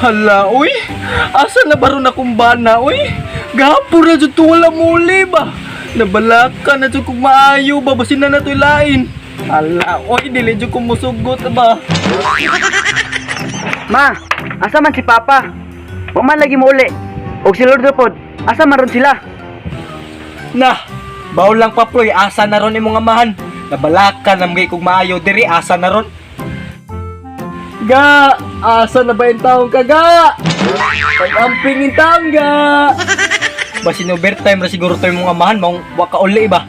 Hala, uy. Asa na ba ron akong bana, uy? Gahapon na dyan to, wala muli ba? Nabalaka na dyan kung maayo ba, basin na na to'y lain. Hala, uy, dili dyan kong musugot ba? Ma, asa man si Papa? Wa man lagi mo uli. Og si Lordo pod, asa man ron sila? Na, bawal lang pa, Ploy, asa na ron imong amahan. Nabalaka na mga kung maayo diri, asa na ron? Ga, asa na ba yung taong ka, ga? Pag-amping yung taong, ga. Basin overtime ra siguro to imong amahan, maong waka uli ba?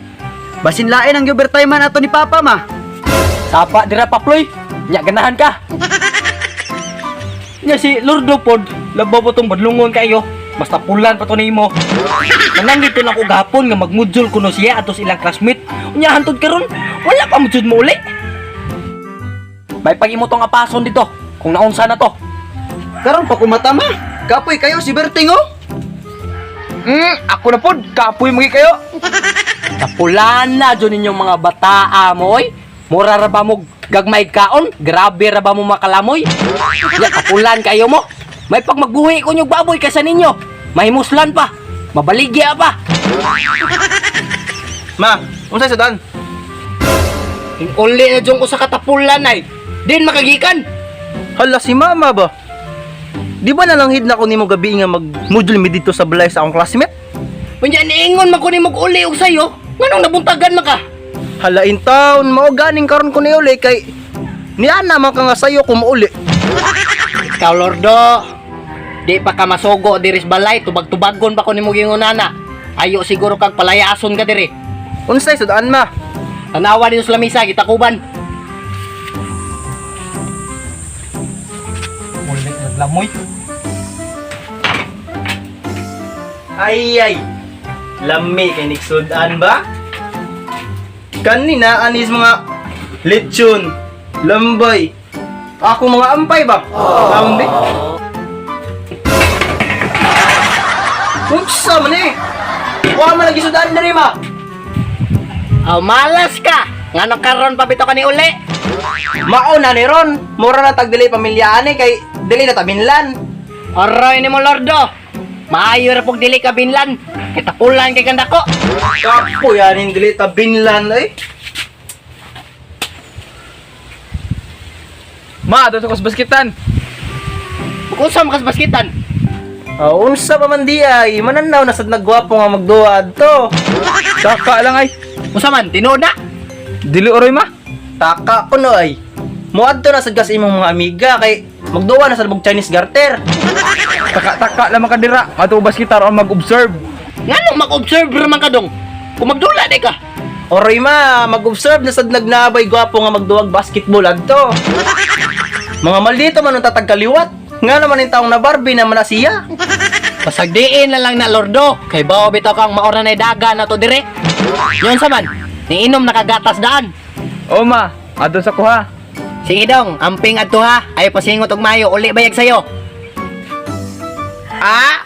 Basin lain ang overtime man ato ni Papa, ma. Sapa dira pa, Ploy. Nya ganahan ka. Nya si Lordo pod, labaw pa tong badlungon kayo. Basta pulan pa to nimo. Nanangito na ko gahapon nga magmudjol kuno siya atos ilang classmate. Unya hantod karon, wala pa mudjud mo uli. May pag-imo tong apason dito kung naunsa na to. Karon pa kumata, ma. Kapoy kayo si Berting oh. Ako na pod, kapoy magi kayo. Kapulan na dyan ninyong mga bataa mo, oy. Mura ra ba mo gagmay kaon? Grabe ra ba mo makalamoy? Ya, kapulan kayo mo. May pag magbuhi ko nyo baboy kaysa ninyo. Mahimuslan pa. Mabaligya pa. Ma, unsay sudan? Uli na dyan ko sa katapulan ay. Din makagikan. Hala si mama ba? Di ba nalanghid na ko nimo gabi nga mag-module mi dito sa balay sa akong classmate? Unya niingon man ko ni uli og sayo. Nganong nabuntagan man ka? Hala in town, mao ganing karon ko ni uli kay niya naman ka nga sayo ko mauli. Ikaw, Lordo. Di pa ka masugo diris balay. Tubag-tubagon pa ko nimo gingunana. Ayo siguro kag palayason ka diri. Unsay sudan ma? Tanawa dito sa lamisa, gitakuban. Muli naglamoy. Ay ay. Lami kay niksudan ba? Kanina anis mga lechon, lambay. Ako mga ampay ba? Kaon di. Unsa man eh? Wa man lagi sudan diri ma. Aw, malas ka. Ngano karon pa bitaw ka ni uli? Mao na ni ron. Mura na tag dili pamilya ani kay dili na tabinlan. Aroy ni mo Lordo. Maayo ra pug dili ka binlan. Kitapulan kay ganda ko. Kapoy aning dili tabinlan eh. Ma, ato sa kusbaskitan. Kung sa makas baskitan. Ah, unsa pa man di ay mananaw na sad nagwapo nga magduwa adto. Taka lang ay. Unsa man tinuod na? Dili oroy ma. Taka kuno ay. Moadto na sad kas imong mga amiga kay magduwa na sad mog Chinese garter. Taka-taka lang makadira. Ato baskitan aron mag-observe. Nganong mag-observe ra man ka dong? Kung magdula di ka. Oroy ma, mag-observe na sad nagnabay gwapo nga magduwag basketball adto. Mga maldito man ang tatag kaliwat. Nga naman yung taong na Barbie naman na siya. Pasagdiin na lang na Lordo. Kay bao bitaw kang maora na daga na to dire. Yun sa man, niinom nakagatas daan. O ma, ato sa kuha. Sige dong, amping adto ha. Ay pasingot og mayo, uli bayag sayo. Ah,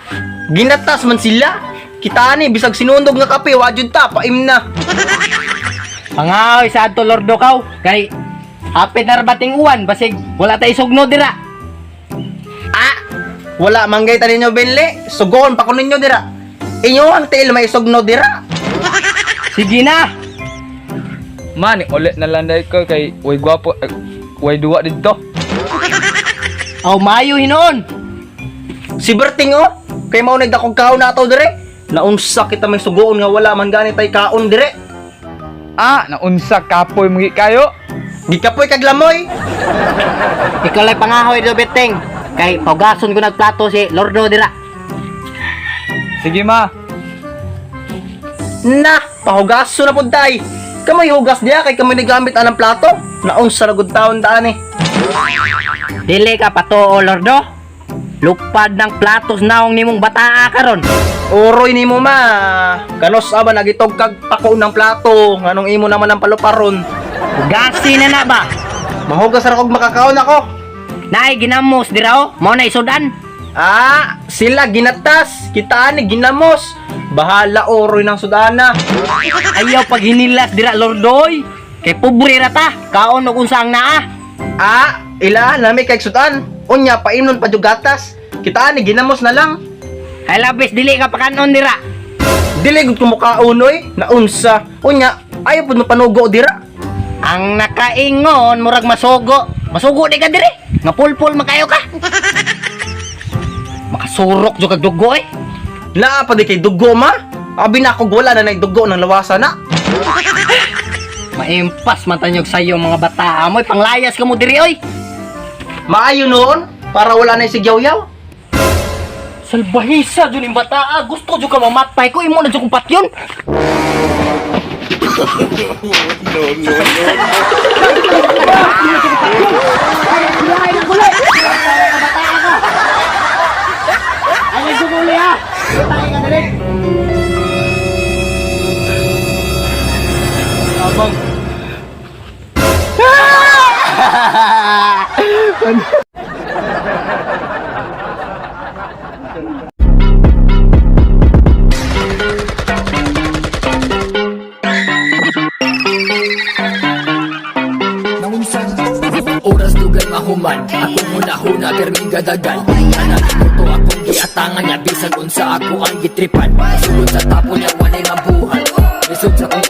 ginatas man sila. Kita ni bisag sinundog nga kape, wa jud ta, paim na. Pangahoy sa adto Lordo kaw kay hapit na ra bating uwan basig wala tay sugno dira. Ah, wala manggay ta ninyo Benle, sugon pa ko ninyo dira. Inyo ang tiil may sugno dira. Sige na. Ma, ni ulit na lang dahil ko kay way gwapo, eh, way duwa dito. Aw mayo hinuon. Si Berting oh, kay mao nagdakog kaon na ato dire. Naunsa kita may sugoon nga wala man gani tay kaon dire. Ah, naunsa kapoy magi kayo. Gikapoy kag lamoy. Ikaw lay pangahoy do beteng. Kay paugason ko nagplato si Lordo dira. Sige ma. Na, pahugaso na pud tay. Kamay hugas diya kay kami nagamit anang plato. Naunsa na gud taon daan eh. Dili ka patuo Lordo. Lupad ng platos naong nimong bataa karon. Oroy nimo ma. Kanos aba nagitog kag pako ng plato nganong imo naman ang paluparon. Hugasi na na ba? Mahugas ra kog makakaon ako. Naay ginamos dira oh, mao na isudan. Ah, sila ginatas, kita ani ginamos. Bahala oroy ng sudana. Ayaw pag hinilas dira Lordoy. Kay pobre ra ta, kaon og unsa ang naa. Ah, ila lami kay sudan. Unya paimnon pa jud gatas. Kita ani ginamos na lang. Ay labis dili ka pakanon dira. Dili gud ko mukaon oy, naunsa. Unya, ayaw pud mapanugo dira. Ang nakaingon murag masugo. Masugo di ka dire. Nga pulpul makayo ka. Makasurok jud kag dugo eh. Naa pa di kay dugo ma. Abi na ako wala na nay dugo ng lawasa na. Maimpas man tanyog sayo mga bata mo, panglayas ka mo diri oy. Maayo noon para wala na sigyaw-yaw. Salbahisa jud ning bata, gusto jud ka mamatay ko imo na jud kong patyon. Oras dugay mahuman. Akong hunahuna perming gadagan. Tanan to akong giatangan niya. Bisan unsa ako ang gitripan. Sulod sa tapo niya walay mabuhat. Lisod sa kong